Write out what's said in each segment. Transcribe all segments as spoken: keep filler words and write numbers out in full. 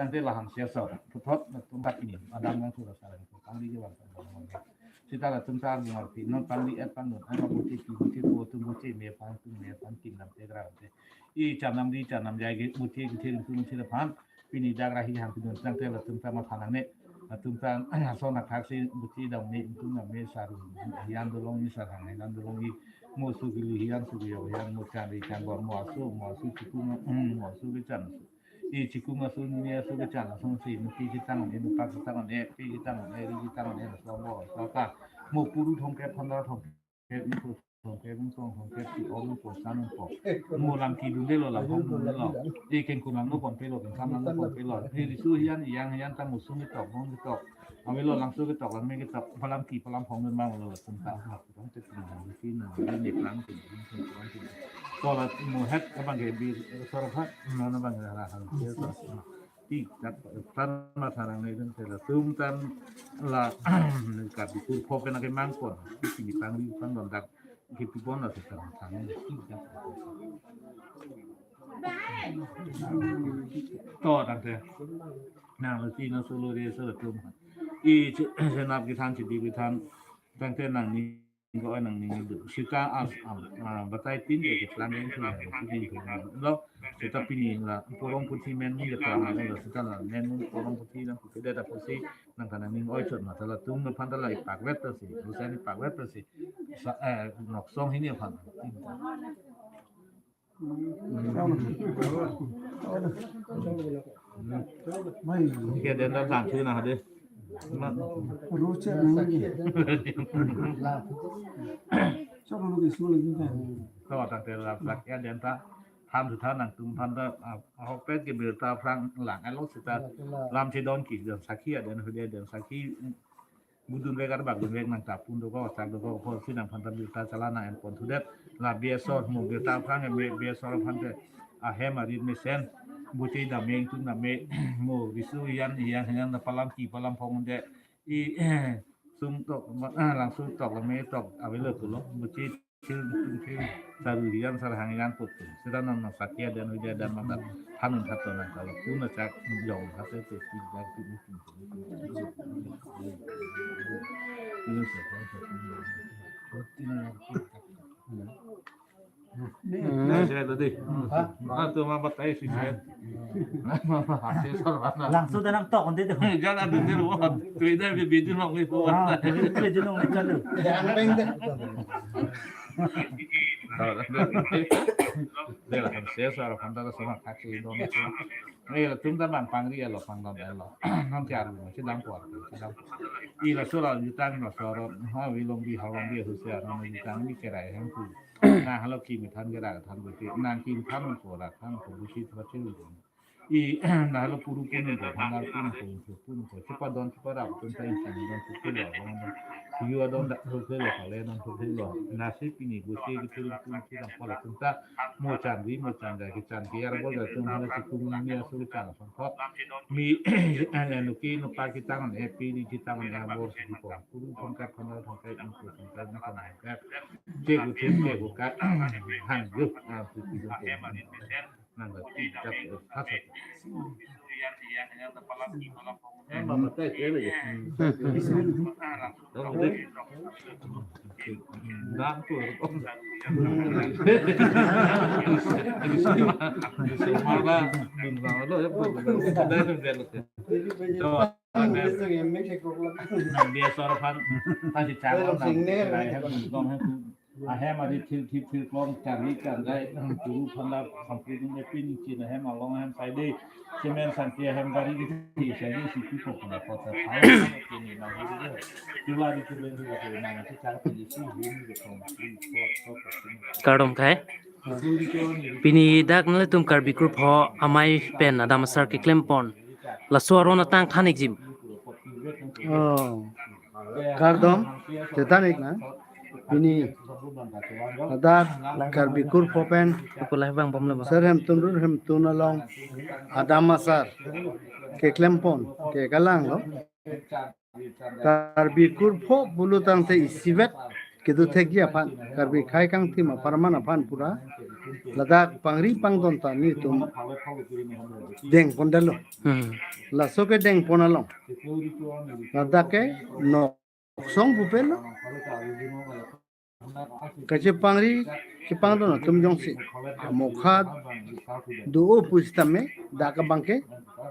tangte laham siyasa puthot latum tak ini adam nang sura sarang pangri ke bangsa. Sita latum ta ngarpi non pangri et pang non ama buti ki buti ko tum buti me pang tum me pang kin nam te gra te. I chanam di chanam jai ke buti ki thir tum thir phan pini dak rahi ham pidun tangte latum ta matha nangne. Latum ta son akhak si buti dam me tum nam me saru hian dolong ni sarang hian dolong ni mo su kili hian su yo hian mo chan ri chan bor mo asu mo asu chikung mo asu ke chan asu. I chikung asu ni asu ke chan asu si mo pi chitang ni mo pa chitang ni pi chitang ni ri chitang ni so mo so ta mo puru thomkep phandar thomkep ni pu thomkep ni song thomkep si om ni po san ni po. Mo lam ki dun de lo lam hong dun de lo. I keng kunam lo pon pe lo keng kam lo pon pe lo. I risu hian yang hian ta mo sung ni tok hong ni tok. Kami lo langso ketok, langme ketok, palam ki, palam phong nun mang lo, sum ta, ha, palam te, sum ta, ki, na, ni, ni, palam ki, ni, ni, palam ki. Ko la, mo het, abang ke bir, sor hat, na, na, bang, ra, ra, ha, ke, sor, sor. Ti, kat, tan, ma, tharang, ne, den, te, la, sum, tan, la, Karbi Kurpho, pen, ake, mang, kon, ti, ni, pang, ni, pang, don, dak, ke, pi, bon, la, se, tang, tang, ni, ti, kat. To, tang, te. Nang lo si na solo de so tum. I che- chenap kethan chidi kethan. Tangte nangning ko nangning do. Sita as am ah, batai tin ke plan yang tu yang tu yang tu. Lo sita pini la porong puthi men ni ke tama lo sita la men mun porong puthi nang puthi de ta puthi nang kana ning oi chot ma ta latum no phan ta la ipak vet ta si. Busa ni pak vet ta si. Sa eh nok song hini phan. Ke den ta dang thu na de. Ma. Roche nang. Chok lo ke su lagi kan. To ta te la sak ya den ta. Ham thu tha nangtum than ta ahok pet ke birta phrang lang alo sita. Lam che don ki den sakhi ya den hu de den sakhi. Budun vek arbak dun vek nang ta pun do ko sak do ko ko si nang phan ta birta chala na en pon thu det la biasor mo birta phrang me biasor phan te ahem arit mesen buti dam meng tum dam me mo risu yan yan yan na palam ki palam phong de i sum tok ma- ah, lang sum tok la me tok avelo pulo buti thil thil thil saru yan sar hang yan put tu sida non na sakya dan huja dan mata hanun thap to nang kala puna chak jong thap te te ti dan ti ni ti. Hmm. Nah, saya tadi. Ah, tu mama tai si saya. Mama hasil sarwana. Langsung dan nang tok nanti tu. Jangan ada di luar. Tu ida bibidin mau ni po. Ah, tu itu dia nong ni kan tu. Dela kan sesa ro kan ta sama kaki don. Ni latum ta bang pangri alo pangdon alo. Nang tiar mo si dang por si dang. I la sura jutang no soro ha wilong bi halong bi husia no jutang ni kerai hang tu. Na halo ki mi than kera than buti. Nang ki than ko ra than ko buti thwa chil. I na halo puru pun ko phanar pun ko pun ko. Chupa don chupa rap tun ta insan don chupa lo. Yua don da chupa lo kale don chupa lo. Na si pini buti ki pun pun ki dang pola tun ta. Mo chan ri mo chan da ki chan ki yar bo da tum hala si kum ni asu chan son thot. Mi anu ki nu pa ki tang ne pi di ki tang ne bor si ko. Kuru thong ka thong thong ka in ko thong ka na thong ka. Che ku che che ku ka. Han yu a ku ki ko. Nang ka ti ka ha sa. Dia sor phan ta si chang na. Ahem ari thil thil thil klong chari kan dai turu phan da sampu dung epin chin ahem along ahem sai de cement sangke ahem gari ki sai de si pi ko pun ko ta sai ke ni na hi de. Tula di tu ben di ko na si char pe di si hi ni ko. Kardom kai. Pini dak nelitum Karbi Kurpho amei pen adam asar keklem pon. Laso aron atang than-ik jim. Oh. Kardom, chethan-ik na. Pini ladak Karbi Kurpho pen. Aku lahai bang bom le bang. Ser hemtun rur hemtun along adam asar keklem pon, ke kalang lo. Karbi Kurpho pulo tangte isivet kedo thekji aphan, Karbi akhei kangthim apharman aphan pura Ladak pangri pangdon ta nelitum dengpon detlo. Hmm. Laso kedengpon along, ladak ke Noksong pupe lo. Kachepangri chepangdon atum jongsi amokha do-o pusitame, dak abangke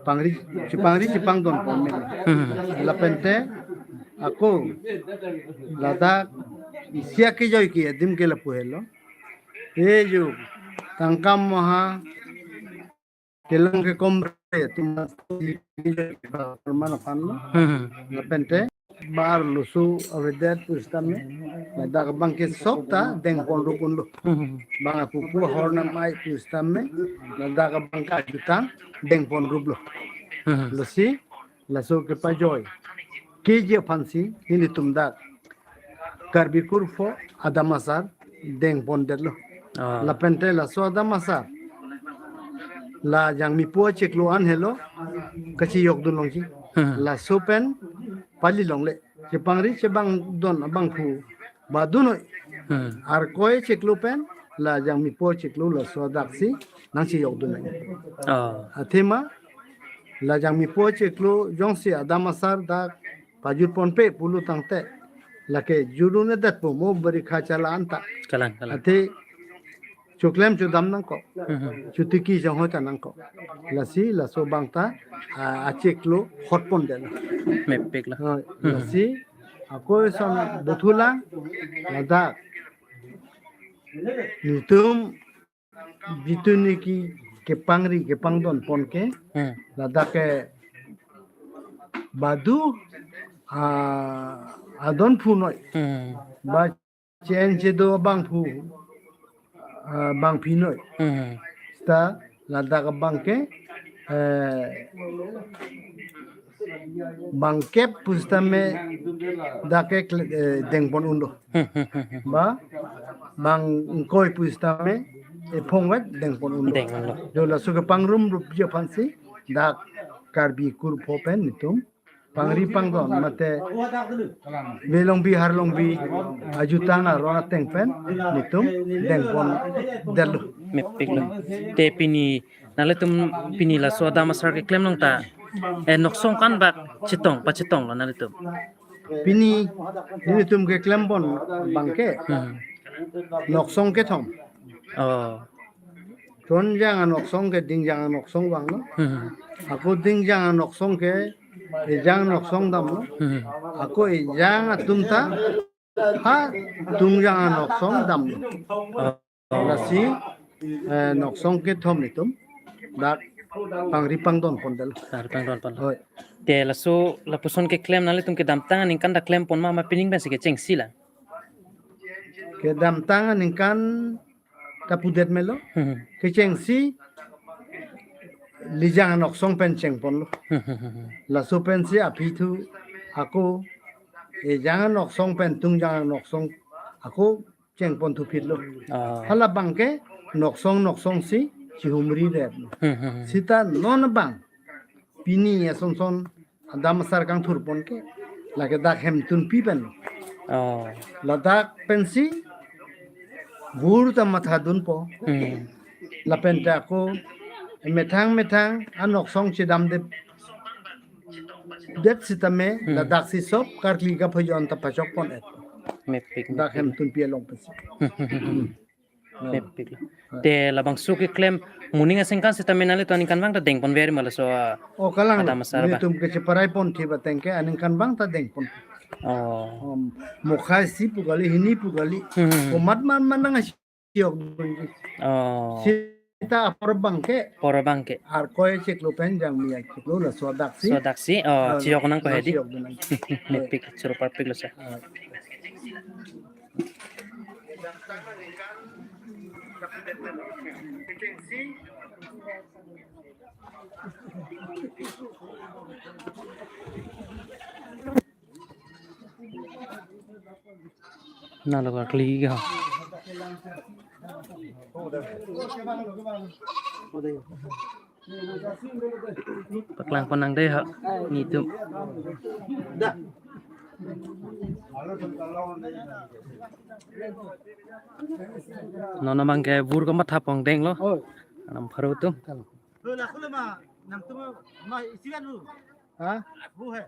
pangri chepangri chepangdon pon me. Hmm. Lapente ako ladak isi akejoi ke adim ke lapu helo. E jo tangka maha kelang kekom re atum man aphan lo. Hmm. Lapente bar lusu avedet pusitame, ladak abangke sop ta dengpon rup unlo. Hmm. Bang apupu ahor namai pusitame, ladak abangke ajutang dengpon ruplo. Hmm. Lasi laso kepajoi keji aphansi nelitum dak Karbi Kurpho Adam Asar dengpon detlo. Ah. Lapente laso Adam Asar la Jangmipo achiklo an helo kachiyokdun longji. Hmm. Laso pen pali longle. Chepangri chepangdon abangphu badun noi. Hmm. Arkoi achiklo pen la Jangmipo achiklo laso daksi nangchiyokdun longji. Ah. Athema la Jangmipo achiklo jongsi Adam Asar dak pajut ponpe pulo tangte, lake jut un-edetpo mo barikha chala anta. Kalang, kalang. Athe choklem chodam nangkok. Hmm. Chotiki jong hoi ta nangkok. Lasi laso abang ta, ah, achiklo hot pon detlo. Mepik lo. Ah, hmm. Lasi ako eson buthulang ladak nelitum jitu niki kepangri kepangdon pon ke, hmm, ladak ke badu, ah, adon phu noi. Hmm. Ba chen chedo abangphu, ah, bangphi noi. Hmm. Seta ladak abangke, eh, bangkep pusitame dak ke kle-, eh, dengpon unlo. Hmm, hmm, hmm, hmm. Ba bang ingkoi pusitame ephong vet dengpon unlo. Deng unlo. Jo laso kepangrum rupji aphansi dak Karbi Kurpho pen nelitum pangri pangdon mate velongbi harlongbi ajutang aron ateng pen nelitum dengpon detlo. Mepik lo. Te pini nanglitum pini laso Adam Asar keklem along ta, eh, Noksong ko-an bak chetong pachetonglo nanglitum? Pini nelitum keklem pon abangke, hmm, Noksong kethom. Oh. Chonjang a-Noksong ke Dingjang a-Noksong vanglo. Hmm. Ako Dingjang a-Noksong ke Ejang Noksong damlo. Hmm. Ako Ejang atum ta ha Tungjang a-Noksong damlo. Oh. Lasi, eh, Noksong kethom nelitum dak pangri pangdon pon detlo. Pangri pangdon pon. Hoi. Te laso lapuson keklem nanglitum kedamtang aningkan ta klem pon ma, ma pining pensi kechengsi lang? Kedamtang aningkan ta pudet melo. Hmm. Kechengsi Lijang a-Noksong pen chengponlo. Hmm. Laso pensi aphi thu ako Ejang a-Noksong pen Tungjang a-Noksong ako chengpon thuphitlo. Ah. Hala abangke Noksong Noksong si chihumri detlo. Hmm, hmm, hmm. Seta non abang pini ason son Adam Asar kangthur pon ke lake dak Hemtunpi pen. Oh. Ladak pensi bur ta mathadunpo. Hmm. Lapente ako methang methang a-Noksong chedamdet det sitame, hmm, ladak si sop karkli kaphojon ta pachok pon et. Mepik, dak mepik. Hemtunpi along pensi. Hmm. Mepik lo. Te labangso keklem moning asengkan sitame nanglitum aningkanvang ta dengponver ma laso, ah, oh, kalang, Adam Asar ba? Nelitum kecheparai pon thi ba tengke aningkanvang ta dengpon. Oh. Um, mokha isi pu kali, hini pu kali. Hmm. Komat man man nangchiyokdun. Oh. Seta apor abangke. Apor abangke. Arkoi achiklo pen Jangmi achiklo laso daksi. Laso daksi. Oh, ah, chiyok nangpo hedi. Chiyokdun nang. Mepik, choro parpik lo sir. Ah. Nalo karkli ga. Paklang pon nang dei ha, nelitum. Non abang ke bur kamatha pon denglo. Oh. Anam pharo atum. Lo, laso le ma, nangtum ma isi kan lu. Ha? Bu hai.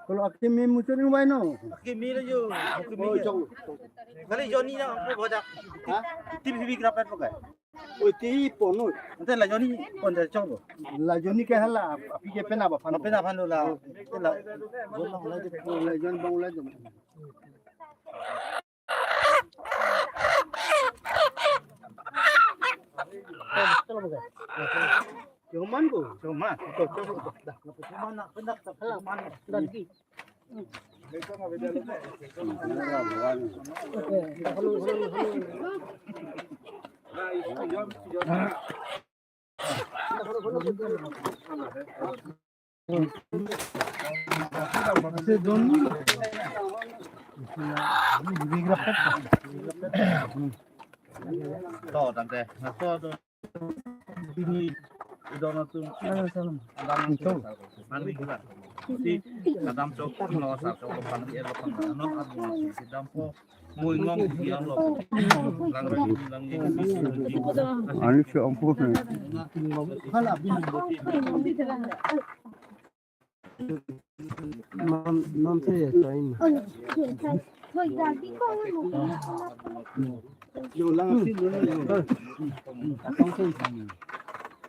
Kalau akimi muncul yang baino. Akimi lo yo. Akimi. Oh, chong. Kali Joni na, aku baca. Ha? T V graphic pakai. Oh, ti pono. Ante la Joni pon dari chong lo. La Joni ke hala, api ke pena ba phan. Pena phan lo la. Ante la. La Joni bang la Joni. Cuman ko, cuman. Ito, cuman. Dah, cuman nak pendak tak cuman. Lagi. To, tangte. Na to, to. Pini, idon atum. Adam atum. Mandi gula. Si, adam chok, no, sa chok, pang, er, pang, non, adam, si, dampo. Mui ngong hiam lo. Lang rajin lang ye. Ani si ampun. Hala bin. Non non se ya time. Yo lang si lo lo. Kong se.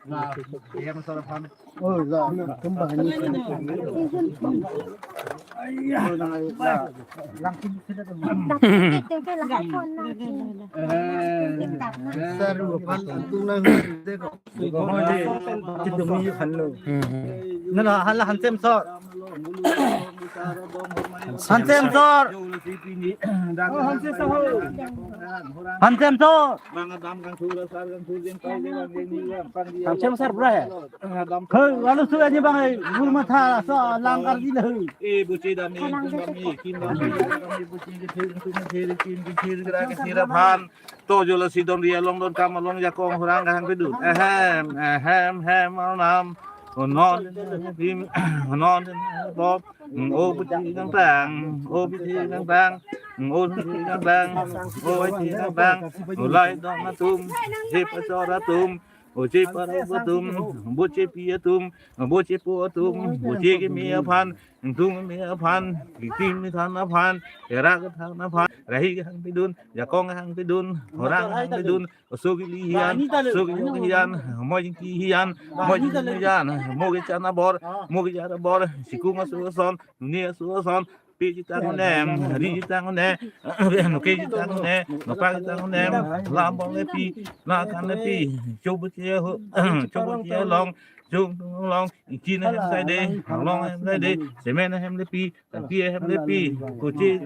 Na, yang salah paham. Oh, la, kembang ni. Ayah. Lang sini sudah tu. Saru pan tu nang. Kidung ni phan lo. Hmm, hmm. Nala hala Hansem sor. Hansem sor. Oh, Hansem sor. Hansem sor. Hansem sor, bro, ya? Hei, lalu sudah ni bang, hei, bul matha, so langkar di lah, hei. Eh, buci dami, kum dami, kim dami, dami buci di thir, kum thir, kim di thir, kira ke thir aphan. To jolo si don ria long don kam along jakong hurang kahang pedun. Ehem, ehem, hem, anam. Onon, bim, onon, bom. O buci nang tang, o buci nang tang, o buci nang tang, o buci nang tang. O lai don atum, si pasor atum, o si parok atum, buci pi atum, buci po atum, buci kimi aphan, tung kimi aphan, kimi than aphan, era ke than aphan, rahi kahang pedun, jakong kahang pedun, horang kahang pedun, oso kili hian, oso kili hian, mo jingki hian, mo jingki hian, mo ke chana bor, mo ke chana bor, sikung asu ason, ni asu ason, pi chitang nem, ri chitang ne, no ke chitang ne, no pa chitang nem, la bong le pi, la kan le pi, chobu che ho, chobu che long, chobu long, ikin hem sai de, long hem sai de, semen hem le pi, tapi hem le pi, kuchi,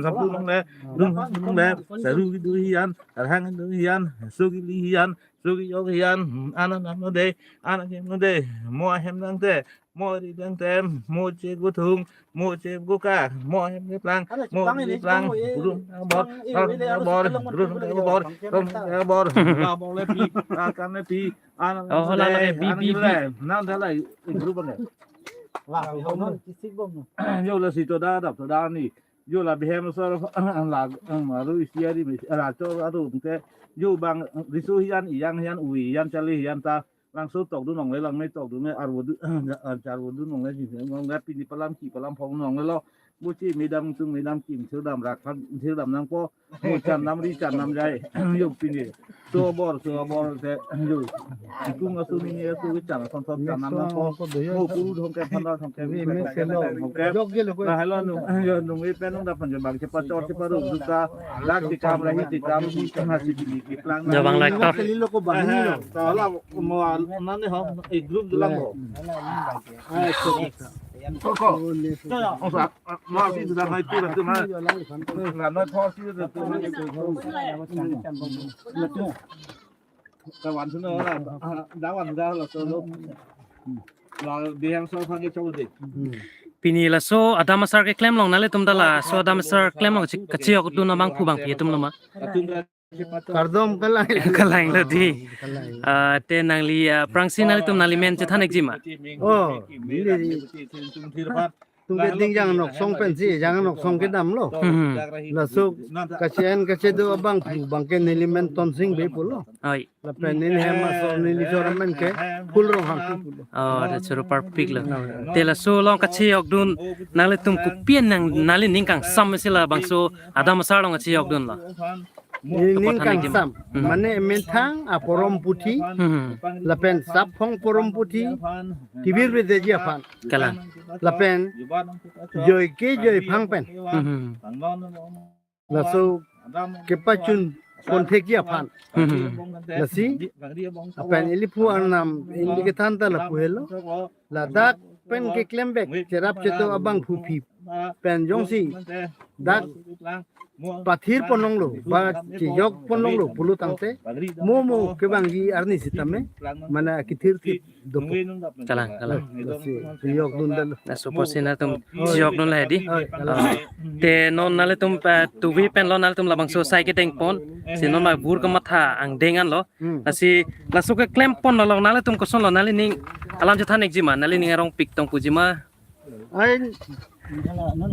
sapu long le, dung long le, saru du hian, arhang du hian, sugi li hian, sugi yok hian, ana nam no de, ana hem no de, mo hem nang te, mo ri nang te, mo che gu thung, mo che gu ka, mo hem le plang, mo hem le plang, rum bor, rum bor, rum bor, rum bor, la bong le pi, la kan le pi, ana nam no de, ana nam no de, nam de la, group bang. Yo la si to da, da to da ni. Yo la bihem sor la, aru isi ari mi, la cho aru te. Yo bang riso hian, iyang hian, ui hian, chali hian ta. Langso tok dun nong le, lang me tok dun le, arvo du, arvo dun nong le, nong le pini palam ki palam phong nong le lo. Buci medam tung medam kim thirdam rak phan thirdam nangpo. Mo chan nam ri chan nam jai. Yo pini. So bor, so bor te, yo. Ikung asu mini asu ke chan, son son chan nam nangpo. Mo puru thong ke, phan thong ke, thong ke. Na hello nung, yo nung e pen nung da phan yo bang chepa chor chepa ru duka. Dak tikam rahi tikam, tengah si bini kiplang. Jo bang lo actor. Seli lo ko bang ni lo. Salah mo nan ni ho, e group dulang ho. Ai, so. Ko ko. Ong sa. Mo si sudah naik tu, tu mana? Nggak naik pos itu, tu mana? Kawan sana lah, dah wan dah lah solo. Lah dia yang soal pakai cowok deh. Pini laso adam asar keklem long nanglitum ta laso adam asar klem long kachi-, kachiok dun abang pu bang pi atum lo ma. Kardom kalang. Kalang lo di. Kalang. Ah, te nangli, ah, prangsi nanglitum nangli men chethan ikji ma. Oh, ini. Tungke dingjang noksong pensi, jang noksong kedamlo. Hmm. Laso kache-en kachedo abangphu abangke neli men Tonsing Bey pulo. Oi. Lapen neli hem aso neli chor amen ke Phul Ronghangpi pulo. Oh, ta choro parpiklo. Te laso along kachejokdun nanglitum kopi an nang nanglining kangsam si labangso Adam Asar along kachejokdunlo? Nening kangsam. Hmm. Mane methang aporom puthi, hmm, lapen saphong porom puthi, tibir bedeji aphan. Kalang. Lapen joike joiphang pen. Hmm. Laso kepachun ponthekji aphan. Hmm. Lasi, lapen ili phu arnam, ili kethan ta lapu helo. Ladak pen keklembek, cherap cheto abangphu aphi pen jongsi dak pathir ponlonglo, ba chejok ponlonglo pulo tangte, mo mo kevangji arni sitame, mane kethirthip dopo. Kalang, kalang. Lasi chejokdun dalo. Laso apotsi nangtum chejokdun lahei di. Oi, kalang. Ah, te non nanglitum, eh, tuvi penlo nanglitum labangso asai kedengpon, si non ma bur kamatha angdeng anlo. Hmm. Lasi laso keklemponlo along nanglitum kosonlo, nanglining alam chethan-ikji ma, nanglining arongpik tong puji ma? Ai,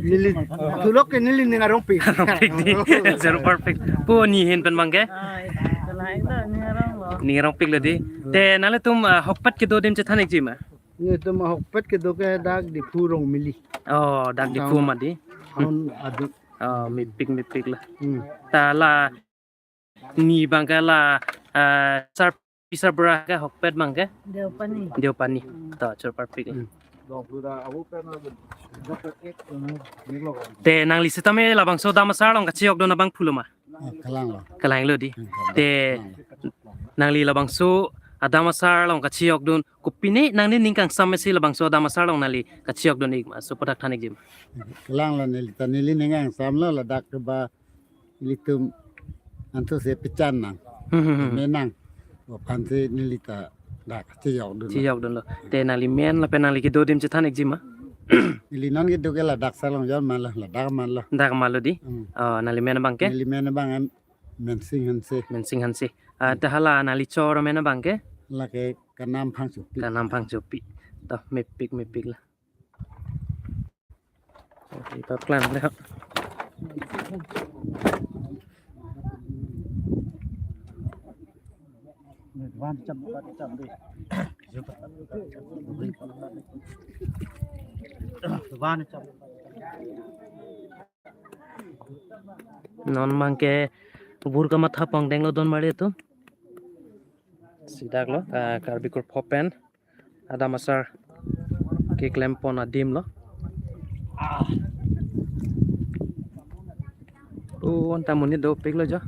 neli, thulok ke nelining arongpik. Arongpik di. Choro parpik. Pu ne ahin pen abangke? Ai, kalang ta ning aronglo. Ning arongpiklo di. Te nanglitum, ah, ahokpet kedo adim chethan-ikji ma? Netum ahokpet kedo ke dak Diphu Rongmili. Oh, dak Diphu ma di. Town aduk. Oh, mepik mepiklo. Hmm. Ta la ne abangke la, ah, sar pisar bra ke ahokpet abangke? Deopani. Deopani. Hmm. To, choro parpiklo. Hmm. Te nangli sitame labangso Adam Asar along kachejokdun abangphulo ma? Ah, kalanglo. Kalanglo di. Hmm, kalanglo. Te nangli labangso Adam Asar along kachejokdun kopine nanglining kangsam si labangso Adam Asar along nangli kachejokdun-ik ma, laso aputhak than-ikji ma? Kalanglo, neli ta nelining kangsamlo, ladak ke ba ilitum antu se pechan nang. Hmm, hmm, hmm. Menang. Aphansi neli ta dak chejokdun. Chejokdunlo. Te nangli men lapen nangli kedo adim chethan-ikji ma? Neli non kedo ke ladak Sarlongjong malo, ladak malo. Dak malo di? Hmm. Oh, nangli men abangke? Neli men abang an Mensing Hanse. Mensing Hanse. Ah, hmm, te hala nangli chor amen abangke? Lake Kanam Phangchopi. Kanam Phangchopi. To, mepik mepiklo. Oke, ipaplang deh. Non abangke bur kamatha pongdenglo don mari tu. Si daklo, ah, Karbi Kurpho pen Adam Asar keklempon adimlo. Ah. Oh, anta monit dopiklo jo.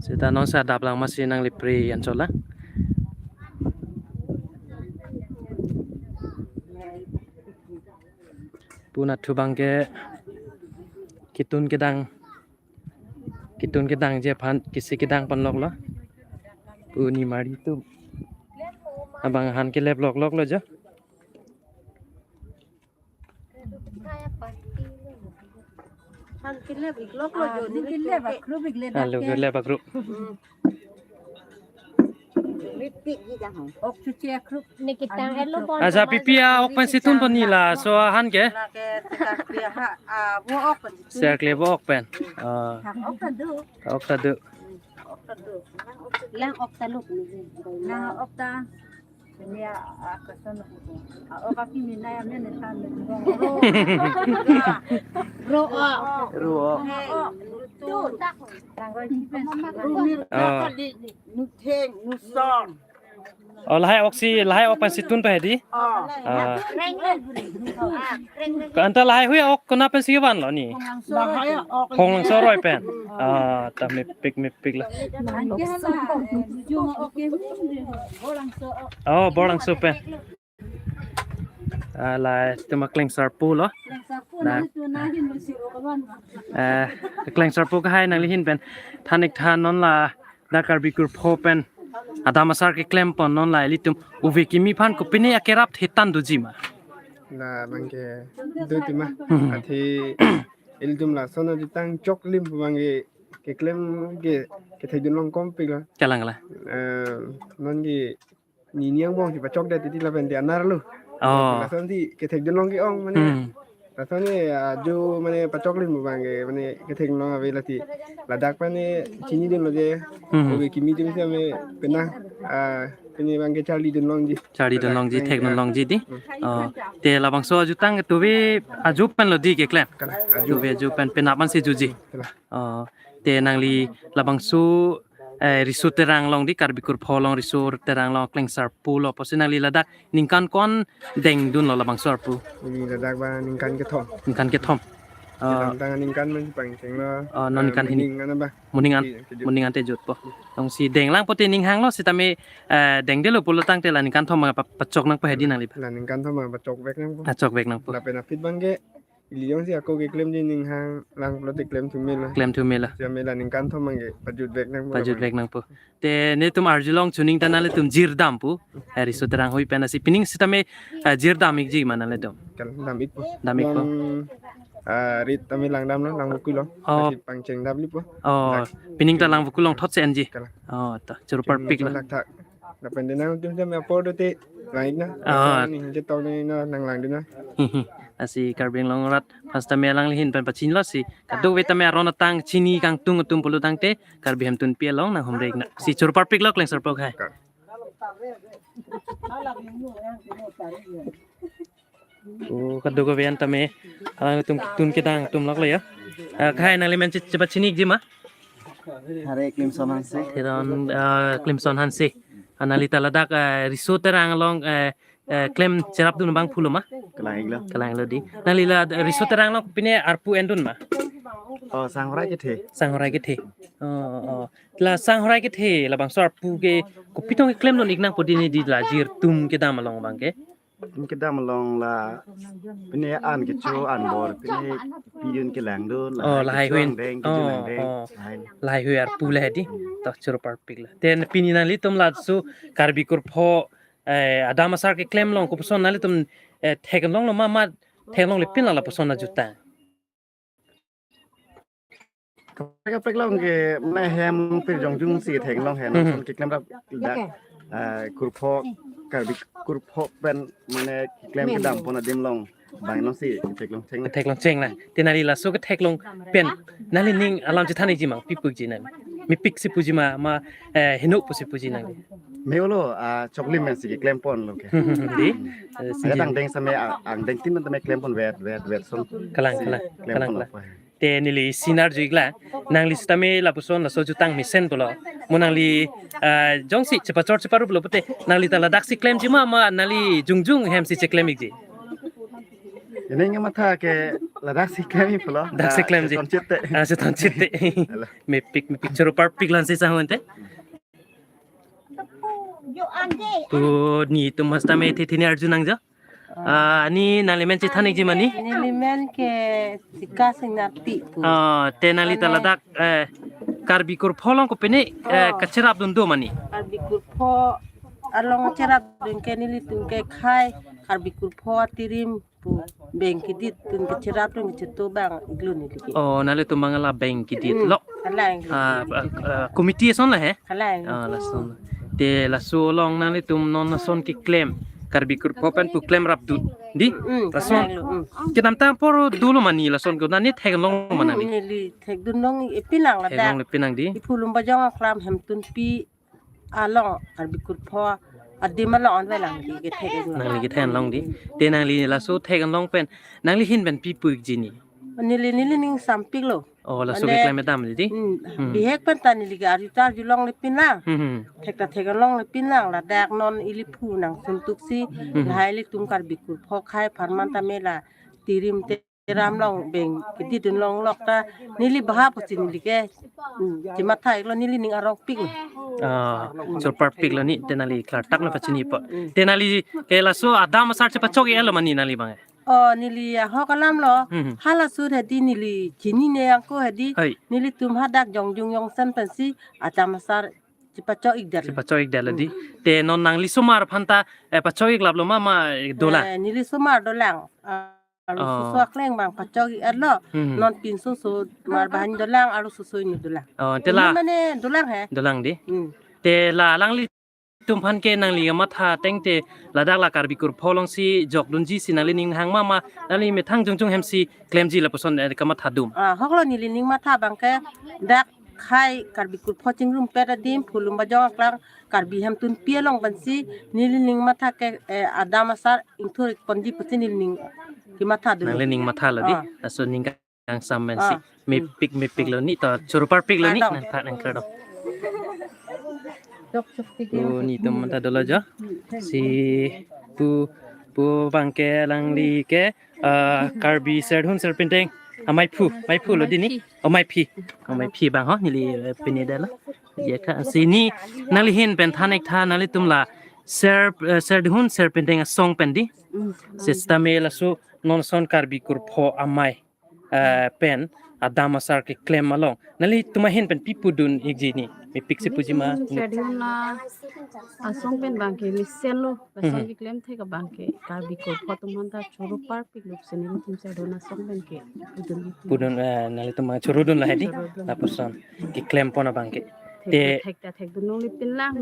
Seta non sa adap lang masi nangli pri anchola. Pu nathu abangke ketun kedang, ketun kedangji aphan kisi kedang ponloklo. Pu ne mari tu abang han kelep lokloklo jo. Han kelep ikloklo jo, ne kelep akrup ikle. Alo, dak ke kelep akrup. Hmm. Mepik ji jang ho. Ok chuche akrup. Ne ketang elo pon. Aja pipi a-ok pen situn pon ne laso ahan ke? Lake sekarkli ha, ah, vo ok pen situn. Sekarkli vo ok pen. Ah. Thang ok ta do. Ok ta do. Hmm, ok ta do. Lang ok ta luk ne. Lang ok ta. Ini ya, ah, kesan. Ah, ok api mina ya, mina tan. Ro, ah. Ro, ah. Hey, tu. Ro mir. Ah. Nutheng, nuson. Oh, lahai ok si, lahai ok pen situn pe di? Oh. Ah. Ka anta lahai hui ok kona pensi vanlo ne? Lahai ok. Khonglangso aroi pen. Ah, ta mepik mepiklo. Oh, Borlangso pen. Ah, latum aklengsarpo lo. Nah. Eh, aklengsarpo kahai nangli ahin pen than-ik tha, non la dak Karbi Kurpho pen Adam Asar keklempon, non la ilitum ove kimi aphan kopine akerap thetan doji ma? La abangke do ti ma. Hmm. Athe ilitum lason ajutang choklim pu abangke keklem ke kethekdun long kompik lo. Kalang kalang. Eh, non ke nini angbong si pachokdet titi lapen te anerlo. Oh. Lason si kethekdun long ke-ong mane. Hmm. Lason ne aju mane pachok lim abang ke mane kethek long ave lati. Ladak mane chinidun lo je. Hmm. Ove kimi atum si ame penang, ah, pini abang ke charlidun longji. Charlidun longji, thekdun longji di. Hmm. Oh, te labangso ajutang tuve aju pen lo di keklem. Kalang, aju. Tuve aju pen penap man si juji. Kalang. Oh, te nangli labangso, eh, Riso Terang along di, Karbi Kurpho along, Riso Terang along klengsarpo lo pusi nangli ladak ningkan ko-an dengdun lo labangso arpu? Neli ladak ba ningkan kethom. Ningkan kethom. Oh. Kedamtang ningkan man pangcheng lo. Oh, non, eh, ningkan hini. Moning an ba. Moning an, iya, kejut. Moning ante jutpo. Jongsi denglang pote ning hanglo sitame, eh, dengdelo pulo tangte la ningkan thom ma pa-, pachok nangpo hedi nangli ba? La ningkan thom ma pachokvek nangpo. Pachokvek nangpo. Lapen aphi abang ke ili jongsi ako keklemji ning hanglang pulote klemthu mela. Klemthu mela. Sitame la ningkan thom abang ke pajutvek nangpo. Pajutvek nangpo. Te netum arjulong chuning ta nanglitum jirdam pu. Eh, Riso Terang ahui pen asi pining sitame, eh, jirdam ikji ma nanglitum? Kalang, dam ikpo. Dam ikpo. Long, ah, rit tame langdamlo, Langvoku along. Oh. Lasi pangcheng damlipo. Oh, dak. Pining ta Langvoku along thotsi enji. Kalang. Oh, to, choro parpik lo. Lak thak. Lapen denang tum jam apor dote lang ikna. Oh. Ni je tong ni na nang langdun na. Asi Karbi Anglong arat, first time alangli ahin pen pachinilo si. Kadokave tame aron atang chini kangtung atum pulo tangte Karbi Hemtunpi along nanghumre ikna. Si choro parpik lo klengsarpo hai. Kalang. Oh, kadokave an tame alangtum tun kedang atum lok lo ya. Ah, khai nangli men che-, chepachinikji ma? Hare Klimson Hanse. Theron, ah, Klimson Hanse. Ah, nangli ta ladak, ah, Riso Terang along, eh, eh, klem cherapdun abang pulo ma? Kalang iklo. Kalang iklo di. Nangli la, eh, Riso Terang along pine arpu endun ma? Oh, Sanghorai Kethe. Sanghorai Kethe. Oh, oh, oh. La Sanghorai Kethe labangso arpu ke kopi tong keklemdun ik nangpo di ne di la jirtum kedam along abang ke? Kedam along la pine an kecho anbor pine pidun kelangdun, oh, lahai lahai kecho huin. Angdeng, kecho, oh, angdeng, oh. Lahai. Lahai hui arpu le di. To choro parpik la. Te pini nanglitum laso Karbi Kurpho, eh, adam asar keklem along kopuson nanglitum, eh, theklonglo ma, ma theklongle pin la lapuson ajutang? Kaprek kaprek along ke mane hem pir jongjung si theklong hem. Hmm. Lason keklemrap dak, eh, Kurpho, Karbi Kurpho pen mane keklem kedam pon adim along abang non si theklong cheng. Theklong cheng la. Te nangli laso ketheklong pen nangli ning alam chethan ikji ma, pi pu ikji nangli? Mepik si puji ma, ma, eh, heno pusi puji nangli? Me-olo, ah, choklim men si keklem ponlo ke. Di? Eh, si ada angdeng same, ah, angdeng tin tame klem pon vet, vet, vet son. Kalang, si kalang, klem kalang, pon kalang. Apa? Te neli isi arju iklo, nangli sitame lapuson laso ajutang mesen pulo. Mo nangli, ah, jongsi chepachor cheparup lo pute, nangli ta ladak si klemji ma, ma nangli jongjung hem si cheklem ikji? Ini nge matha ke ladak si klem pulo. Ladak si klemji. Ah, cheton chit te. Ah, cheton chit te. Halo. Mepik, mepik choro parpik lo-an si sahun te. To netum sitame thekthe ni arju nangjo. Ah, ani nangli men chethan ikji ma ni? Neli men ke Sika Singnar Pi pu. Ah, te nangli ta ladak, eh, Karbi Kurpho along kopine, eh, oh, kacherapdun do ma ni? Karbi Kurpho along cherapdun ke nelitum ke khai Karbi Kurpho atirim pu beng kedit tun kecherapdun kechetu abang iklo neli ke. Oh, nanglitum abang la beng kedit lo. Hmm, kalang. Ah, ah, ah, committee ason la he? Kalang. Ah, lason. Te laso along nanglitum non lason keklem Karbi Kurpho pen pu klemrapdun di? Hmm, lason. Kalang lo, hmm. Kedamtang apor dolo ma ni lason ko nangli theklong ma nangli? Hmm, neli thekdun long ipinang ladak. Theklongle pinang di? Iphu Lumbajong Aklam Hemtunpi along Karbi Kurpho adim along anve nangli kethek iklo. Nangli kethek long di. Te nangli laso thek long pen nangli ahin pen pi pu ikji ni? Neli, neli ning sampik lo. Oh, laso mane keklem kedam di? Hmm, hmm. Bihek pen ta neli ke arju ta arjulongle pinang. Hmm, hmm. Thek ta theklongle pinang ladak non ili phu nangsun tuksi. Hmm. Lahai ilitum Karbi Kurpho khai apharman tame la tirim te ram along beng kedit dun longlok ta neli baha pusi neli ke, hmm, chematha iklo, neli ning arong pik. Ah, choro parpik lo ni, te nangli klartak lo pachinipo. Hmm. Te nangli ke laso adam asar chepachok iklo ma ni nangli abang? Oh, neli ahok alam lo. Hmm. Hala sur hedi neli chinine angko hedi. Hai. Nelitum hadak jongjung jongsen pensi adam asar chepachok ikdet. Chepachok ikdet lo di. Hmm. Te non nangli somar aphanta, eh, pachok iklaplo ma, ma, eh, dolang? Eh, neli somar dolang. Ah, aro, oh, soso akleng abang pachok iklo. Hmm. Non pinso somar banghini dolang, aro soso inut dolang. Oh, te la. Ini mane dolang he. Dolang di. Hmm. Te la alangli Tum aphan ke nangli kamatha ateng te ladak la Karbi kurpho alongsi jokdunji si nangli ning hang ma ma nangli methang jongjong hemsi klemji lapuson, eh, kamatha dum. Ah, hoklo neli ning matha abang ke dak khei Karbi kurpho chingrumpet adim Phulum Bajong aklang Karbi Hemtunpi along pensi neli ning matha ke, eh, adam asar ingthur ponji pensi neli ning kematha dum. Nangli ning matha lo dei. Ah. Laso ning kangsam pensi. Ah. Mepik mepik lo ni to choro parpik lo ni. Ah, dong. Nang tha nang kra dong. Jok jok tigil. Oh, netum matha dolo jo. Si pu pu abang ke alangli ke, ah, Karbi Serdihun Serpenteng. Ah, Maiphu, Maiphu lo dei ni. Oh, Maiphi. Oh, Maiphi abang ho neli, eh, pini dei lo. Ya ka si ni nangli ahin pen than-ik tha nanglitum la Ser, eh, Serdihun Serpenteng asong pen dei. Mm. Sitame laso non ason Karbi kurpho amei, eh, pen adam asar keklem along nanglitum ahin pen pi pudun-ikji ni, mepik si puji ma. Hmm, Serdihun asong pen abang ke mesen lo, lason, mhm, keklem thek abang ke Karbi kurpho atum aphanta choro parpik lo si nelitum Serdihun asong pen ke pudun. Pudun, eh, nanglitum choro dun lahai dei. Choro dun. Lapuson keklem pon abang ke. Thek, te thek ta thekdun nangli pinlang.